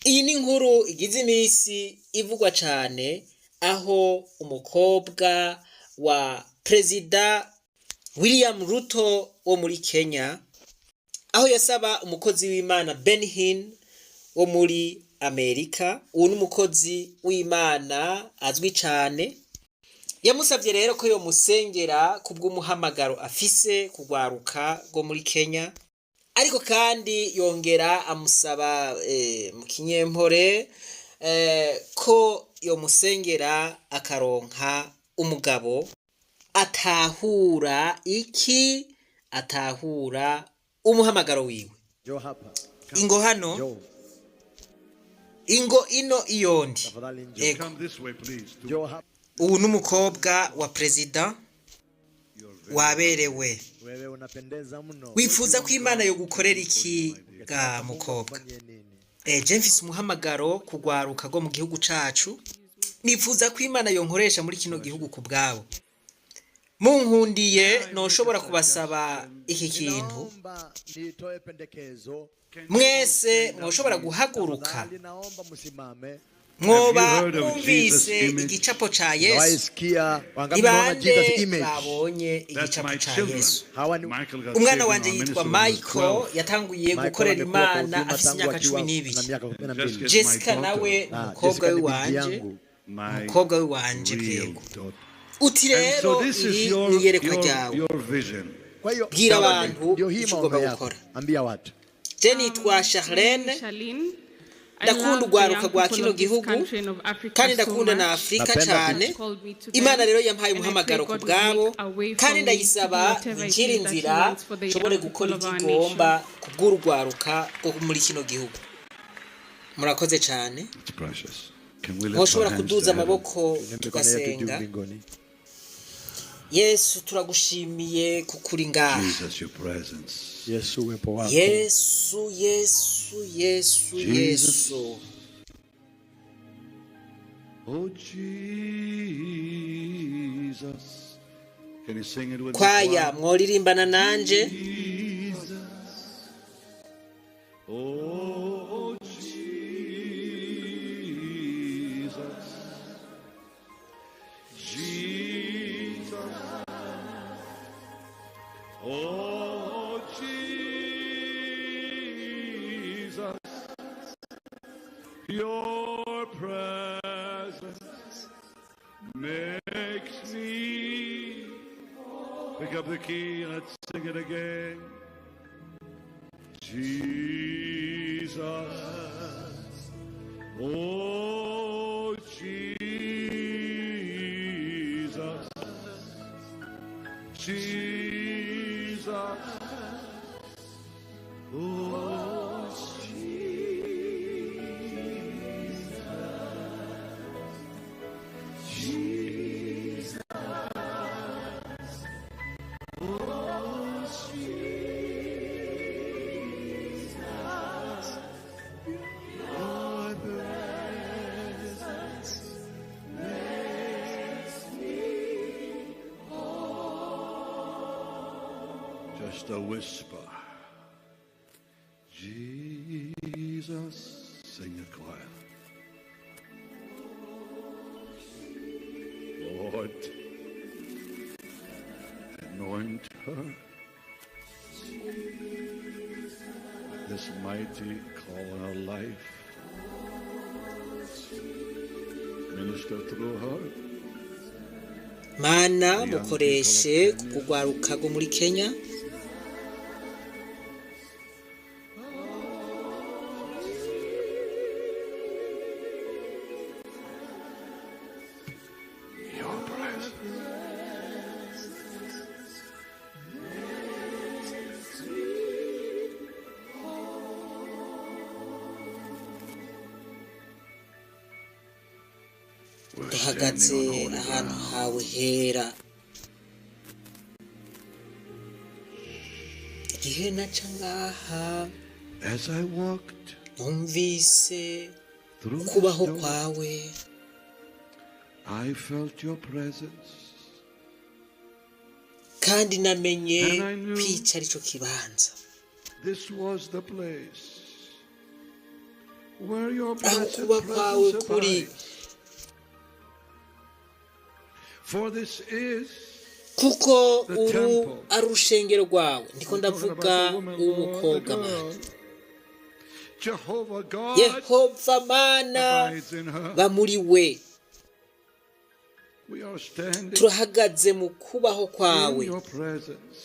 Iyi ni inkuru igize iminsi ivugwa cane, aho umukobwa wa Perezida William Ruto wo muri Kenya, aho yasaba umukozi w'Imana Benny Hinn wo muri Amerika. Uwo n'umukozi w'Imana azwi cane. Yamusavye rero ko yomusengera kubw'umuhamagaro afise kugwaruka rwo muri Kenya, ariko kandi yongera amusaba mu kinyempore ko yomusengera akaronka umugabo atahura iki, atahura umuhamagaro wiwe. Njoo hapa. Ingo hano. Njoo. Ingo ino iyondi. Tafadhali njoo. Ego. Come this way, please. Njoo hapa. Ubu n'umukobwa wa perezida waberewe. Wewe unapendeza mno. Wifuza ko Imana yogukorera iki ga mukobwa? Ufanye nini? Je mfise umuhamagaro kugwaruka rwo mu gihugu cacu. Nifuza ko Imana yonkoresha muri kino gihugu ku bwabo. Munkundiye noshobora kubasaba iki kintu? Ninaomba nitoe pendekezo. Mwese mwoshobora guhaguruka? Tafadhali naomba msimame. Mwoba Have you heard of mwumvise Jesus image? igicapo ca Yesu? Waisikia wangapi Ni wameona bande Jesus image? babonye That's igicapo my ca children. Yesu? Hawa ni Michael got Umwana saved in wanje our yitwa ministry when he was Michael, 12. yatanguye Michael gukorera amekuwa kwa Imana huduma afise tangu imyaka akiwa cumi na n'ibiri. miaka 12. Just Jessica my daughter. nawe Ah, umukobwa Jessica ni binti w'iwanje, yangu. My umukobwa w'iwanje real bwego. daughter. Uti And rero so this is iri your, ni iyerekwa your, ryawe. your vision. Kwa hiyo Bwira abantu ndio hii icyo maono ugomba yako. gukora. Ambia watu. Je nitwa Charlene, ndakunda urwaruka rwa kino gihugu kandi ndakunda na Afurika Napenda cane. Imana rero yampaye umuhamagaro ku bwabo, kandi ndayisaba incira inzira nshobore gukora ivyo igomba ku bw'urwaruka rwo muri kino gihugu. Murakoze cane. It's precious. Can we lift our Mwoshobora hands to kuduza heaven? amaboko Tuinue mikono yetu juu tugasenga. mbinguni. Yesu, turagushimiye kukuri ngaha. Jesus, your presence. Yesu, uwepo wako. Yesu, Yesu, Yesu. Jesus. Yesu. Oh, Jesus. Can you sing it with me, Kwaya, choir? mworirimbana nanje? Jesus. Oh, Jesus. Jesus. Oh, Jesus. Your presence makes me. Pick up the key and let's sing it again. Jesus. Oh, Jesus. Jesus. Oh, Jesus. Jesus. Oh, Jesus. Your presence makes me whole. Just a whisper. Jesus. Sing it, choir. Lord, anoint her. This mighty call in her life. Minister through her. Mana, mukoreshe ku kugwaruka rwo muri Kenya. Your presence. We're Duhagaze standing on holy ahantu ground. Hawe hera. Igihe naca ngaha, As I walked numvise through this ukubaho door, kwawe. I felt your presence. Kandi namenye And I knew kwicara ico kibanza. This was the place Where your Aho blessed kuba kwawe presence kuri. abides. For this is Kuko the uru temple. ari urushengero rwawe. Ndiko I'm talking about ndavuga the woman, Lord, the uw'umukobwa, Mana. girl. Jehovah God Yehova Mana, abides in her. ba muri we. We are standing Turahagaze mu kubaho in kwawe your presence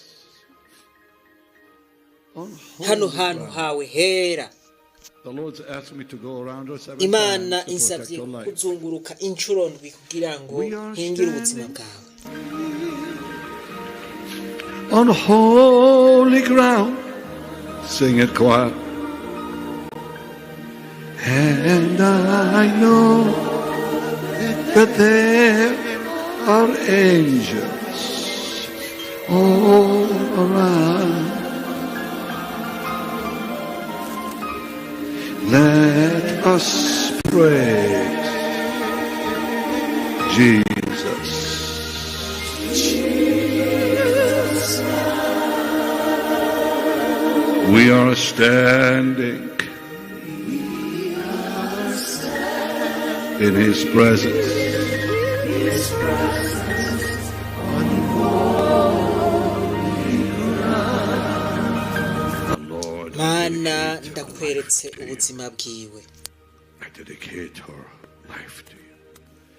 on hano holy hantu ground. hawe hera. The Lord's asked me to go around her seven Imana times to protect insabye her life. kuzunguruka inshuro ndwi kugira ngo We are nkingire ubuzima standing bwawe. on holy ground. Sing it, choir. And I know that there are angels all around. Let us praise Jesus. We are standing in His presence. The Lord, I Mana, dedicate her life ndakweretse to you. ubuzima bwiwe. I dedicate her life to you.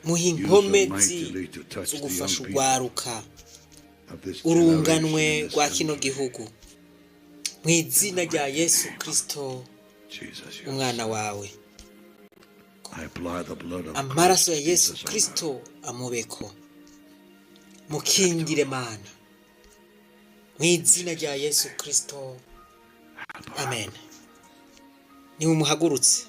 Muha Use her inkomezi mightily to touch zo the gufasha young people urwaruka, of this generation urunganwe in this rwa kino country. gihugu, mu izina rya Yesu Kristo, Jesus, your umwana son. wawe. I apply the blood of Amaraso ya Christ Yesu Jesus on her. Kristo amubeko, mukingire Mana, mu izina rya Yesu Kristo, Help her. amen. Niwe umuhagurutse.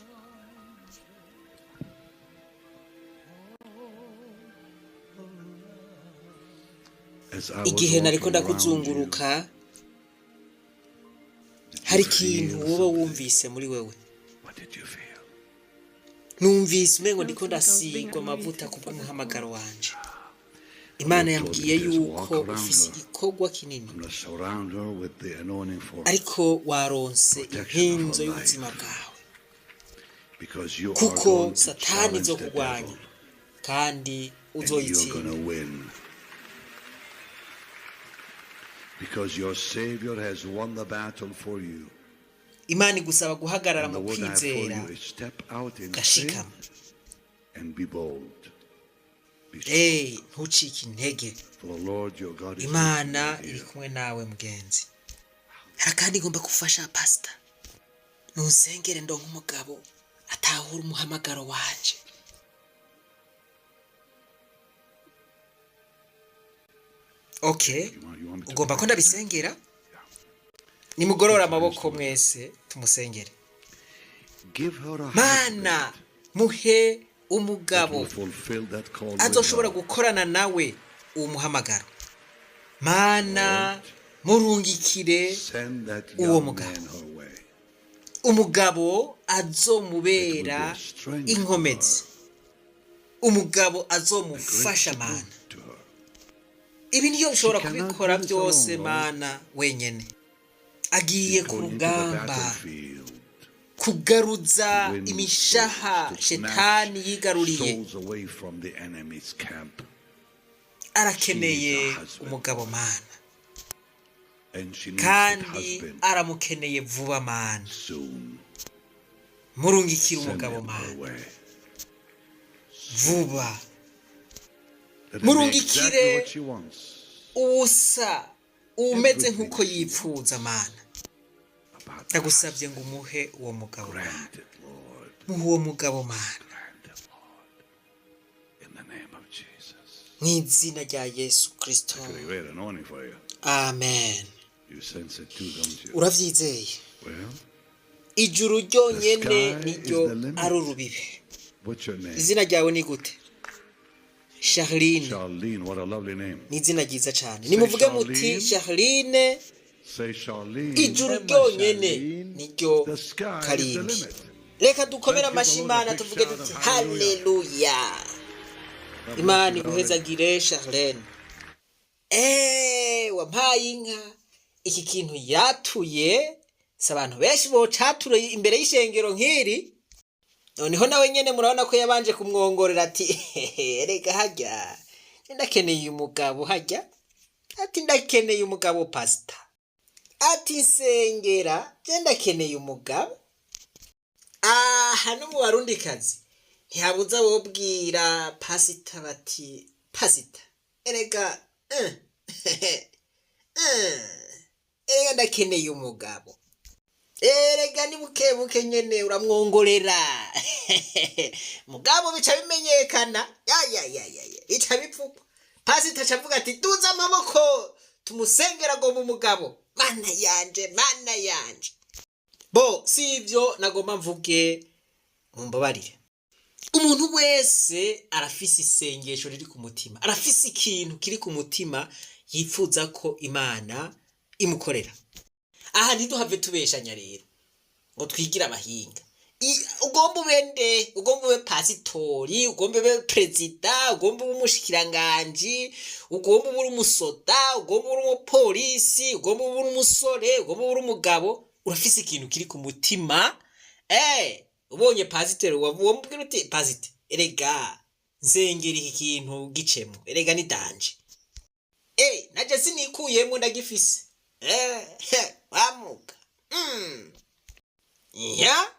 As I was Igihe nariko walking around you, ndakuzunguruka, did hari you ikintu feel woba something? wumvise muri wewe. What did you feel? Numvise umengo ndiko Felt like I was being ndasigwa amavuta anointed for the kubw'umuhamagaro call. wanje. Imana The Lord told me yambwiye to just walk yuko around ufise her. igikorwa kinini, I'm going to surround her with the anointing for ariko waronse protection of inkinzo her y'ubuzima life. bwawe, Because you are kuko going to Satani challenge the izokurwanya devil kandi and you're uzoyitsinda. going to win. Because your Savior has won the battle for you. Imana igusaba guhagarara And the mu word I have for kwizera, you is step out in faith ugashikama. and be bold. Be strong. Hey, ntucike intege. For the Lord your God is with you, Imana my iri dear. kumwe nawe, mugenzi. Hari kandi igomba gufasha, pasita, ntusengere ndonka umugabo atahura umuhamagaro wanje. Okay. You want me to Ugomba ko pray? ndabisengera. Nimugorora amaboko mwese, tumusengere. Give her a Mana, husband muhe that umugabo will fulfill that call with azoshobora her. gukorana nawe uwo muhamagaro. Mana, murungikire Send that uwo young mugabo, man her way. umugabo It will be azomubera a strength to her, inkomezi, umugabo a great azomufasha, Mana. support to her. Ibi niyo She bishobora cannot kubikora do this byose, alone, Lord. Mana, wenyene. Agiye She's ku going into the rugamba battlefield kugaruza to win souls, imishaha to snatch shetani yigaruriye. souls away from the enemy's camp. She needs Arakeneye a husband, umugabo, Mana, and she needs that kandi husband aramukeneye vuba, Mana. soon. Murungikire Send umugabo, him her Mana, way. vuba. Let him be exactly Murungikire what she wants. uwusa umeze Everything nk'uko she wants yipfuza, Mana. about the Ndagusabye husband. ngo umuhe uwo mugabo, Mana. Grant it, Lord. Muhe uwo mugabo, Mana, Grant it, Lord. In the name of Jesus. mu izina rya Yesu Kristo, I feel a great anointing for you. amen. You sense it too, don't you? Uravyizeye? Well, Ijuru the ryonyene sky is niryo the ari limit. urubibe. What's your name? Izina ryawe ni gute? Charline. Charlene, what a lovely name. Ni izina ryiza cyane. Say Nimuvuge muti Charlene. Charline. Say Charlene. Ijuru Emma ryonyene Charlene. niryo The sky is the karimbi. limit. Reka dukomere Let's give amashyi the Lord a Imana, big tuvuge shout tuti of hallelujah. haleluya. God bless Imana you, darling. iguhezagire, Charlene. Eee, wampaye inka. Iki kintu yatuye si abantu benshi bocatuye imbere y'ishengero nk'iri. Noneho nawe nyene murabona ko yabanje kumwongorera ati erega harya ndakeneye umugabo, harya ati ndakeneye umugabo pasita, ati nsengera je ndakeneye umugabo. Aha no mu Barundikazi ntihabuza bobwira pasita bati pasita erega erega ndakeneye umugabo, erega ni buke buke nyene uramwongorera mugabo bica bimenyekana, ya ya ya ya ya, bica bipfukwa. Pasita aca avuga ati duze amaboko tumusengera ngo mu mugabo. Mana yanje, mana yanje. Bo si ivyo nagomba mvuge, mumbabarire. Umuntu wese arafise isengesho riri ku mutima, arafise ikintu kiri ku mutima yifuza ko Imana imukorera. Aha ntiduhave tubeshanya rero ngo twigire abahinga. Ugomba ube nde? Ugomba ube pasitori, ugomba ube perezida, ugomba ube umushikiranganji, ugomba ube uri umusoda, ugomba ube uri umupolisi, ugomba ube uri umusore, ugomba ube uri umugabo, urafise ikintu kiri ku mutima. Ubonye pasiteri wamubwira uti pasite erega nsengera iki kintu gicemo, erega ni danger. Naje sinikuyemo ndagifise. Wamuka. Ya,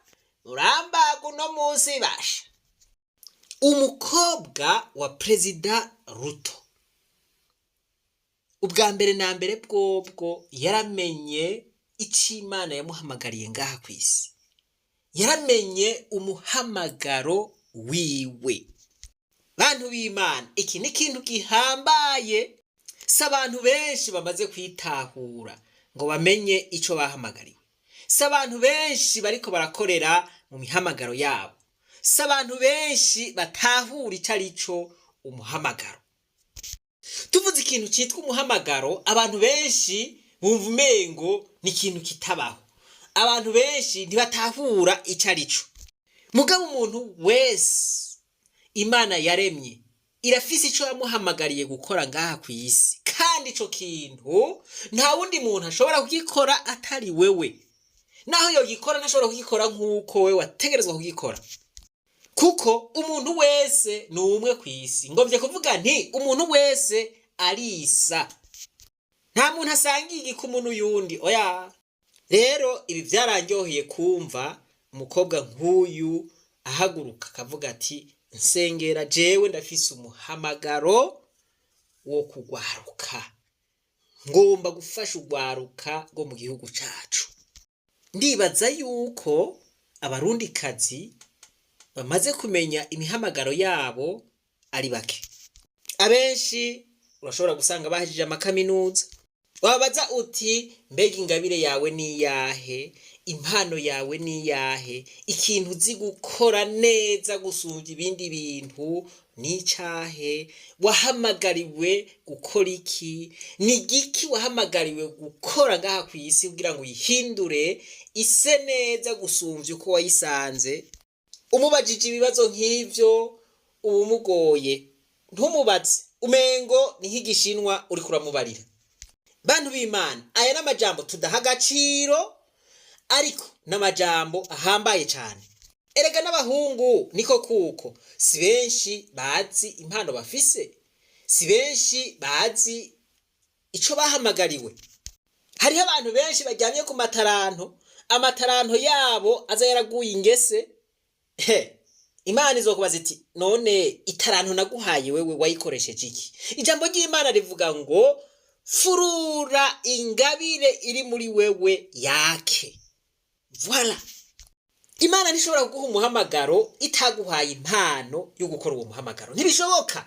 urambaga uno munsi basha. Umukobwa wa Perezida Ruto, ubwa mbere na mbere bwobwo yaramenye ico Imana yamuhamagariye ngaha kw'isi, yaramenye umuhamagaro wiwe. Bantu b'Imana, iki ni ikintu gihambaye, si abantu benshi bamaze kwitahura ngo bamenye ico bahamagariwe, si abantu benshi bariko barakorera mu mihamagaro yabo, si abantu benshi batahura ico ari cyo umuhamagaro. Tuvuze ikintu citwa umuhamagaro, abantu benshi bumva umengo ni ikintu kitabaho, abantu benshi ntibatahura ico ari cyo. Mugabo umuntu wese Imana yaremye irafise ico yamuhamagariye gukora ngaha kw'isi, kandi ico kintu nta wundi muntu ashobora kugikora atari wewe. Naho yogikora ntashobora kugikora nk'uko wewe wategerezwa kugikora, kuko umuntu wese ni umwe kw'isi. Ngomvye kuvuga nti umuntu wese arisa, nta muntu asangiye igikumu n'uyundi, oya. Rero ibi vyaranryoheye kumva umukobwa nk'uyu ahaguruka akavuga ati nsengera jewe ndafise umuhamagaro wo kugwaruka, ngomba gufasha urwaruka rwo mu gihugu cacu. Ndibaza yuko Abarundikazi bamaze kumenya imihamagaro yabo ari bake. Abenshi urashobora gusanga bahejeje amakaminuza, wabaza uti mbega ingabire yawe ni iyahe, impano yawe ni iyahe, ikintu uzi gukora neza gusumvya ibindi bintu ni icahe, wahamagariwe gukora iki, ni igiki wahamagariwe gukora ngaha kw'isi kugira ngo uyihindure ise neza gusumvya uko wayisanze. Umubajije ibibazo nk'ivyo uba umugoye, ntumubaze umengo ni nk'igishinwa uriko uramubarira. Bantu b'Imana, aya n'amajambo tudaha agaciro, ariko n'amajambo ahambaye cane. Erega n'abahungu niko kuko si benshi bazi impano bafise, si benshi bazi ico bahamagariwe. Hariho abantu benshi baryamye ku mataranto, amataranto yabo aza yaraguye ingese. He, Imana izokubaza iti none itaranto naguhaye wewe wayikoresheje iki? Ijambo ry'Imana rivuga ngo furura ingabire iri muri wewe yake. Voilà. Imana ntishobora kuguha umuhamagaro itaguhaye impano yo gukora uwo muhamagaro, ntibishoboka.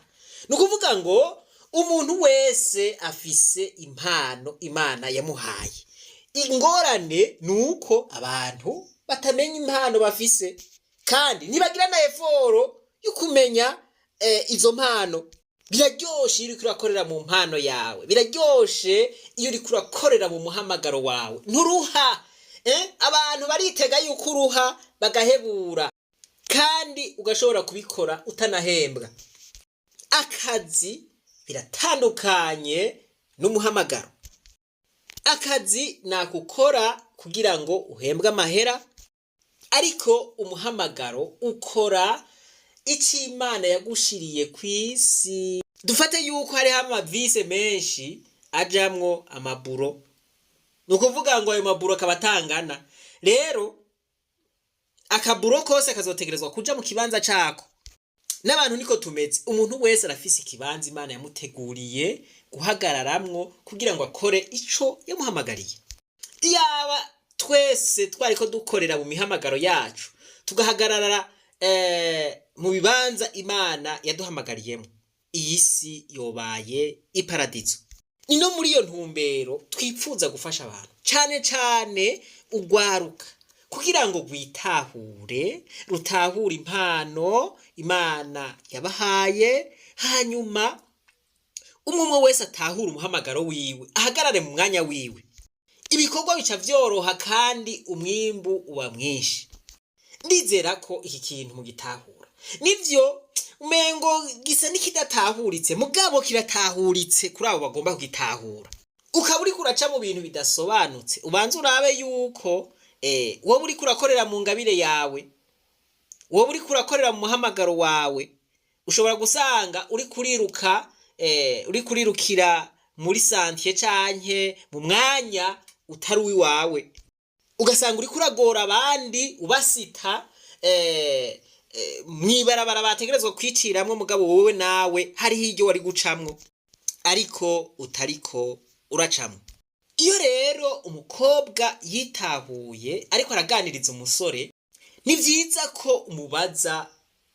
Ni ukuvuga ngo umuntu wese afise impano Imana yamuhaye. Ingorane ni uko abantu batamenya impano bafise, kandi ntibagira na effort yo kumenya izo mpano. Biraryoshe iyo uriko urakorera mu mpano yawe, biraryoshe iyo uriko urakorera mu muhamagaro wawe, nturuha. Abantu baritega yuko uruha bagahebura, kandi ugashobora kubikora utanahembwa. Akazi biratandukanye n'umuhamagaro. Akazi nakukora kugira ngo uhembwe amahera. Ariko umuhamagaro ukora icyo Imana yagushiriye ku isi. Dufate yuko hariho amavise menshi ajamwo amaburo, ni ukuvuga ngo ayo maburo akaba atangana. Rero akaburo kose kazotegerezwa kuja mu kibanza cako. N'abantu niko tumeze, umuntu wese arafise ikibanza Imana yamuteguriye guhagararamwo kugira ngo akore ico yamuhamagariye. Iyaba twese twariko dukorera mu mihamagaro yacu, tugahagarara mu bibanza Imana yaduhamagariyemo, iyi si yobaye iparadizo. Ni no muri iyo ntumbero twipfuza gufasha abantu, cane cane ugwaruka, kugira ngo rwitahure, rutahure impano Imana yabahaye, hanyuma umwe umwe wese atahure umuhamagaro wiwe, ahagarare mu mwanya wiwe. Ibikorwa bica vyoroha kandi umwimbu uba mwinshi. Ndizera ko iki kintu mugitahura. Nivyo, umengo gisa n'ikidatahuritse, mugabo kiratahuritse kuri abo bagomba kugitahura. Ukaba uriko uraca mu bintu bidasobanutse, ubanze urabe yuko wowe uriko urakorera mu ngabire yawe, wowe uriko urakorera mu muhamagaro wawe. Ushobora gusanga uri kuriruka, uri kurirukira muri sentier canke mu mwanya utari uwiwawe, ugasanga uriko uragora abandi, ubasita mw'ibarabara bategerezwa kwiciramwo, mugabo wowe nawe hariho iryo wari gucamwo ariko utariko uracamwo. Iyo rero umukobwa yitahuye ariko araganiriza umusore, ni vyiza ko umubaza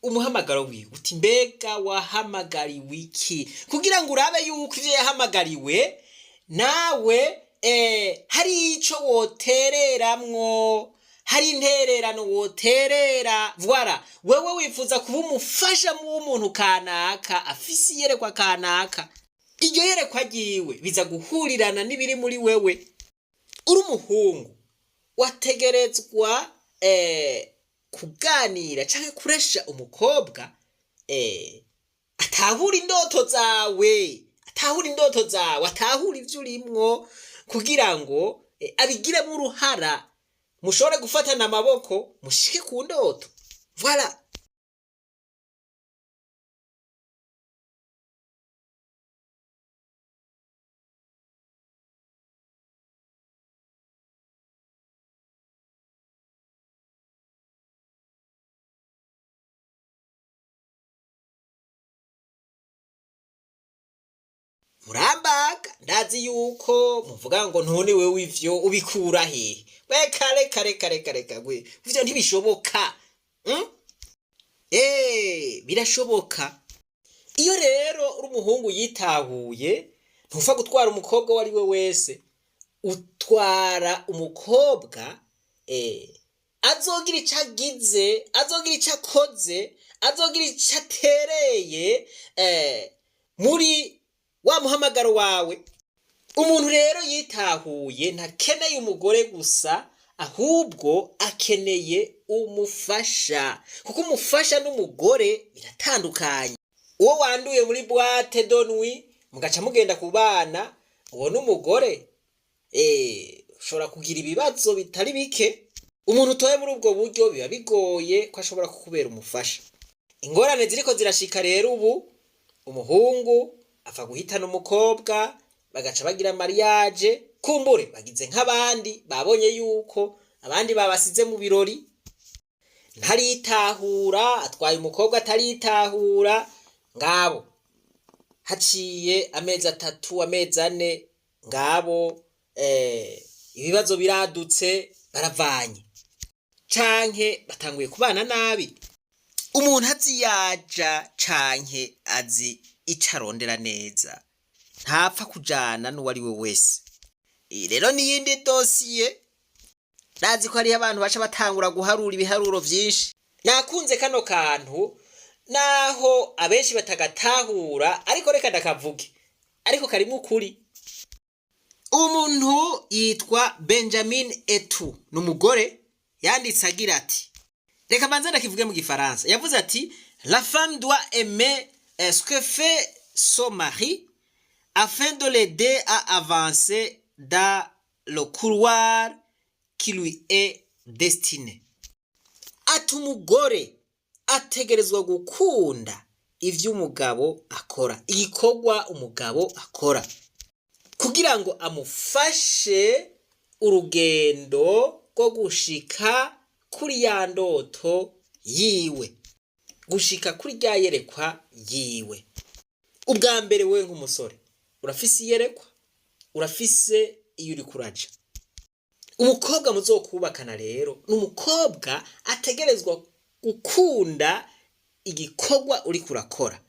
umuhamagaro wiwe, uti: "Mbega wahamagariwe iki?" Kugira ngo urabe yuko ivyo yahamagariwe nawe hari ico wotereramwo, hari intererano woterera. Voilà, wewe wifuza kuba umufasha w'umuntu kanaka afise iyerekwa kanaka, iryo yerekwa ryiwe biza guhurirana n'ibiri muri wewe. Uri umuhungu, wategerezwa kuganira canke kuresha umukobwa atahura indoto zawe, atahura indoto zawe, atahura ivyo urimwo, kugira ngo abigiremo uruhara, mushobore gufatana amaboko mushike ku ndoto. Voilà. Murambaga, ndazi yuko muvuga ngo: "Ntone wewe ivyo ubikura hehe?" Reka, reka, reka, reka, reka gwe, ivyo ntibishoboka. Birashoboka. Iyo rero uri umuhungu yitahuye, ntupfa gutwara umukobwa uwo ari we wese. Utwara umukobwa azogira ico agize, azogira ico akoze, azogira ico atereye muri wa muhamagaro wawe. Umuntu rero yitahuye ntakeneye umugore gusa, ahubwo akeneye umufasha, kuko umufasha n'umugore biratandukanye. Uwo wanduye muri boîte de nuit mugaca mugenda ku bana, uwo n'umugore, ushobora kugira ibibazo bitari bike. Umuntu utoye muri ubwo buryo biba bigoye ko ashobora kukubera umufasha. Ingorane ziriko zirashika rero ubu, umuhungu apfa guhitana umukobwa, bagaca bagira mariage, kumbure bagize nk'abandi, babonye yuko abandi babasize mu birori, ntaritahura, atwaye umukobwa ataritahura. Ngabo haciye amezi 3, amezi 4, ngabo ibibazo biradutse, baravanye canke batanguye kubana nabi. Umuntu azi yaja canke azi ico arondera neza ntapfa kujana n'uwo ari we wese. Iyi rero n'iyindi dosiye. Ndazi ko hariho abantu baca batangura guharura ibiharuro vyinshi. Nakunze kano kantu, naho abenshi batagatahura, ariko reka ndakavuge, ariko karimwo ukuri. Umuntu yitwa Benjamin Etu, ni umugore, yanditse agira ati, reka mbanze ndakivuge mu gifaransa. Yavuze ati: "La femme doit aimer ce que fait son mari afin de l'aider à avancer dans le couloir qui lui est destiné." Ati umugore ategerezwa gukunda ivyo umugabo akora, igikorwa umugabo akora, kugira ngo amufashe urugendo rwo gushika kuri ya ndoto yiwe, gushika kuri rya yerekwa yiwe. Ubwa mbere, wewe nk'umusore urafise iyerekwa, urafise iyo uriko uraja. Umukobwa muzokubakana rero ni umukobwa ategerezwa gukunda igikorwa uriko urakora,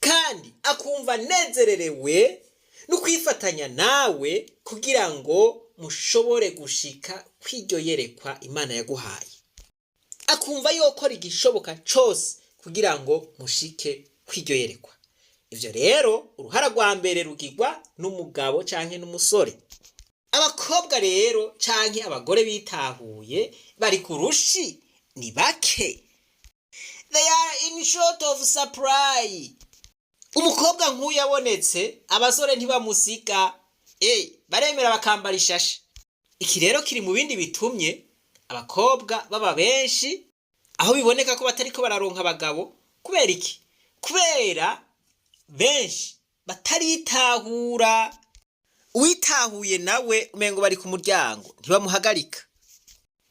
kandi akumva anezererewe no kwifatanya nawe kugira ngo mushobore gushika kw'iryo yerekwa Imana yaguhaye, akumva yokora igishoboka cose kugira ngo mushike kw'iryo yerekwa. Ivyo rero uruhara rwa mbere rugirwa n'umugabo canke n'umusore. Abakobwa rero canke abagore bitahuye bari ku rushi ni bake, they are in short of supply. Umukobwa nk'uyu abonetse, abasore ntibamusiga, baremera bakambara ishashe. Iki rero kiri mu bindi bitumye abakobwa baba benshi, aho biboneka ko batariko bararonka abagabo. Kubera iki? Kubera benshi bataritahura. Uwitahuye nawe umengo bari ku muryango, ntibamuhagarika.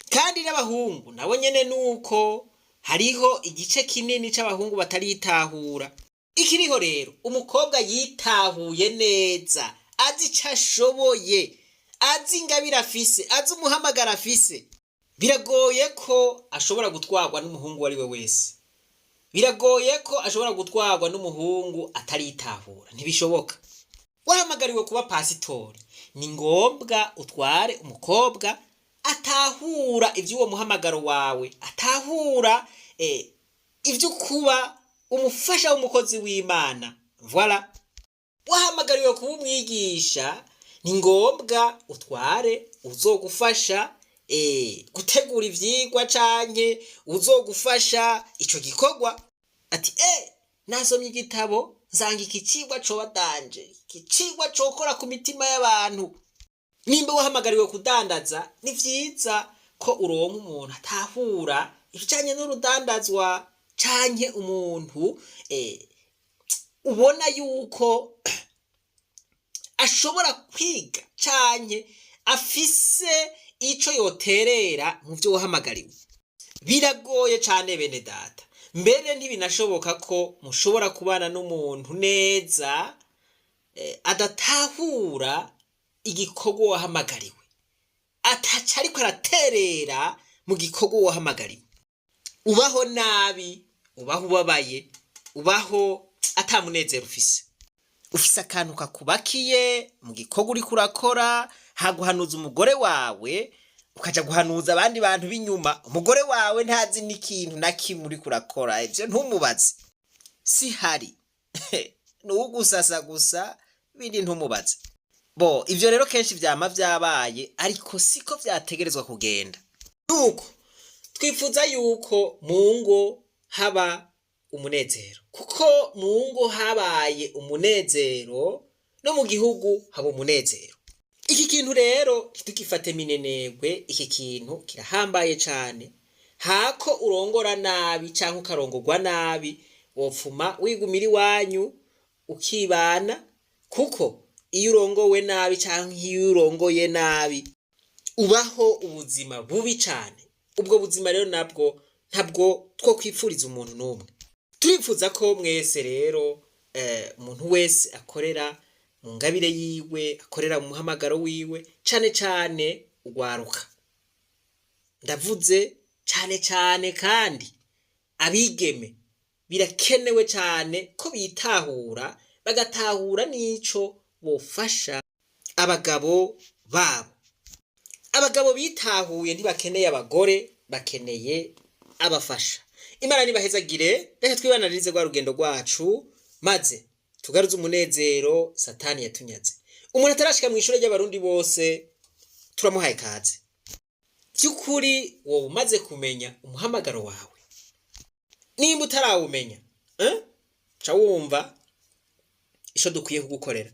Kandi n'abahungu nabo nyene nuko, hariho igice kinini c'abahungu bataritahura. Ikiriho rero, umukobwa yitahuye neza, azi ico ashoboye, azi ingabire afise, azi umuhamagaro afise, biragoye ko ashobora gutwarwa n'umuhungu uwo ari we wese. Biragoye ko ashobora gutwarwa n'umuhungu ataritahura, ntibishoboka. Wahamagariwe kuba pasitori, ni ngombwa utware umukobwa atahura ivy'uwo muhamagaro wawe, atahura ivyo kuba umufasha w'umukozi w'Imana. Voilà. Wahamagariwe kuba umwigisha, ni ngombwa utware uzogufasha gutegura ivyigwa canke uzogufasha ico gikorwa. Ati nasomye igitabo, nsanga iki cigwa coba danje, iki cigwa cokora ku mitima y'abantu. Nimba wahamagariwe kudandaza, ni vyiza ko uronka umuntu atahura ibijanye n'urudandazwa, canke umuntu ubona yuko ashobora kwiga canke afise ico yoterera mu vyo wahamagariwe. Biragoye cane, bene data, mbere ntibinashoboka ko mushobora kubana n'umuntu neza adatahura igikorwa wahamagariwe, ataca ariko araterera mu gikorwa wahamagariwe. Ubaho nabi, ubaho ubabaye, ubaho ata munezero ufise, ufise akantu kakubakiye mu gikorwa uriko urakora. Haguhanuza umugore wawe, ukaja guhanuza abandi bantu b'inyuma. Umugore wawe ntazi n'ikintu na kimwe uriko urakora, ivyo ntumubaze, si hari nuwugusasa gusa, bindi ntumubaze. Bo ivyo rero kenshi vyama vyabaye, ariko siko vyategerezwa kugenda. Nuko twifuza yuko mu ngo haba umunezero, kuko mu ngo habaye umunezero, no mu gihugu haba umunezero. Iki kintu rero ntitukifate minenegwe, iki kintu kirahambaye cane. Hako urongora nabi canke ukarongorwa nabi, wopfuma wigumira iwanyu ukibana, kuko iyo urongowe nabi canke iyo urongoye nabi, ubaho ubuzima bubi cane. Ubwo buzima rero nabwo ntabwo two kwipfuriza umuntu n'umwe. Turifuza ko mwese rero, umuntu wese akorera mu ngabire yiwe, akorera mu muhamagaro wiwe, cane cane ugwaruka, ndavuze cane cane, kandi abigeme birakenewe cane ko bitahura, bagatahura n'ico bofasha abagabo babo. Abagabo bitahuye ntibakeneye abagore, bakeneye abafasha. Imana nibahezagire. Reka twibananirize rwa rugendo rwacu, maze tugaruze umunezero Satani yatunyaze. Umuntu atarashika mu ishure ry'Abarundi bose, turamuhaye kaze. By'ukuri wowe umaze kumenya umuhamagaro wawe? Nimba utarawumenya, eh? Ca wumva ico dukwiye kugukorera.